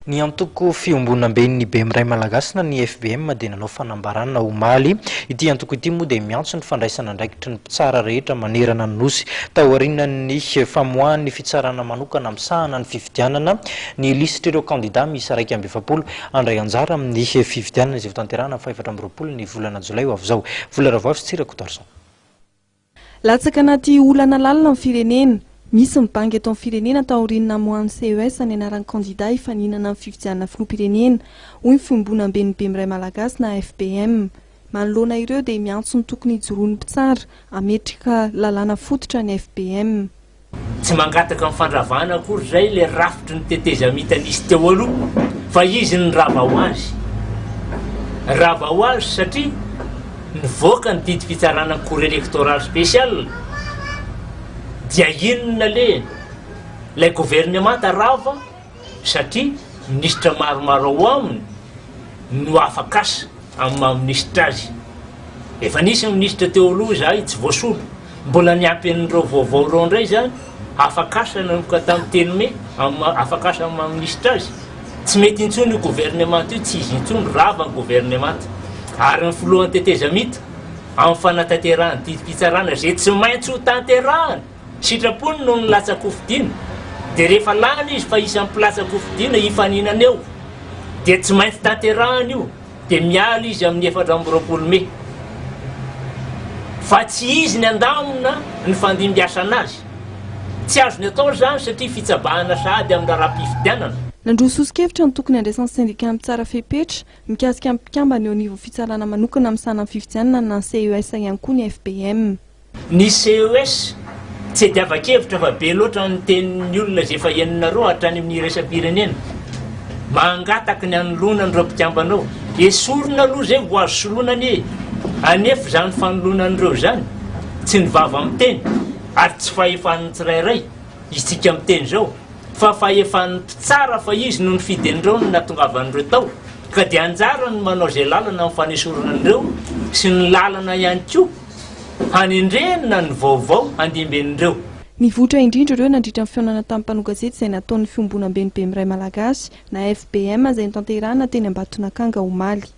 Ny antoko Fiombonamben'ny Bemiray Malagasy na ny FBM dia nanao fanambarana omaly. Ity antoko ity moa dia miantso ny fandraisana andraikitry ny mpitsara rehetra manerana ny Nosy. Taorian'ny famoahan'ny fitsarana manokana misahana ny fifidianana ny lisitr'ireo kandida miisa 41 handray anjara amin'ny fifidianana izay hotanterahana ny faha-24 ny volana jolay ho avy izao. Vola Ravoavy sy Tsira Kotoarison. Latsaka anaty olana lalina ny firenena. Misy ny banga eto amin'ny firenena taorian'ny namoahan'ny CES ny anaran'ny kandida hifaninana amin'ny fifidianana filoham-pirenena, hoy ny Fiombonamben'ny Bemiray Malagasy na FBM. Manoloana ireo dia miantso ny tokony hijoroan'ny mpitsara hametraka lalàna fototra ny FBM. Tsy mangataka ny fandravana akory izay ilay rafitry ny tetezamita nisy teo aloha fa izy no rava ho azy. Rava ho azy satria nivoaka ny didim-pitsarana ny cour électorale spéciale dia inona le ilay governemanta rava satria minisitra maromaro ao aminy no afak'asa amin'ny maha minisitra azy. Efa nisy ny minisitra teo aloha izahay tsy voasolo. Mbola niampy an'ireo vaovao ireo indray izany, afak'asa nanomboka tamin'ny telo mey, amin'ny afak'asa amin'ny maha minisitra azy. Tsy mety intsony io governemanta io, tsy izy intsony, rava ny governemanta. Ary ny filohan'ny tetezamita, amin'ny fanatanterahany didim-pitsarana izay tsy maintsy ho tanterahany, sitrapony no nilatsa-kofidina, dia rehefa lany izy fa isan'ny mpilatsa-kofidina hifaninana eo, dia tsy maintsy tanterahany io. dia miala izy amin'ny 24 mey fa tsy izy ny handamina ny fandimbiasana azy. Tsy azony atao izany satria fitsabahana sahady amin'ny raharaham-pifidianana. Nandroso soso-kevitra ny tokony handraisan'ny sendikà mpitsara fepetra mikasika ny mpikambana eo anivon'ny fitsarana manokana misahana ny fifidianana na ny CES ihany koa ny FBM. Ny CES, tsy iadiavan-kevitra fa be loatra ny tenin'ny olona izay efa henonareo hatrany amin'ny iraisam-pirenena. Mangataka ny hanoloana an'ireo mpikambana ao. Esorina aloha izay vao azo soloina anie e! Anefa izany fanoloana an'ireo izany, tsy ny vava miteny ary tsy fahefan'ny tsirairay, isika miteny izao, fa fahefan'ny mpitsara fa izy no nifidy an'ireo no nahatongavan'ireo tao, ka dia anjarany ny manao izay lalana amin'ny fanesorana an'ireo sy ny lalana ihany koa. Hanendrena ny vaovao handimby an'ireo. Nivoitra indrindra ireo nandritra ny fihaonana tamin'ny mpanao gazety izay nataon'ny Fiombonamben'ny Bemiray Malagasy na FBM izay notanterahina teny Ambatonakanga omaly.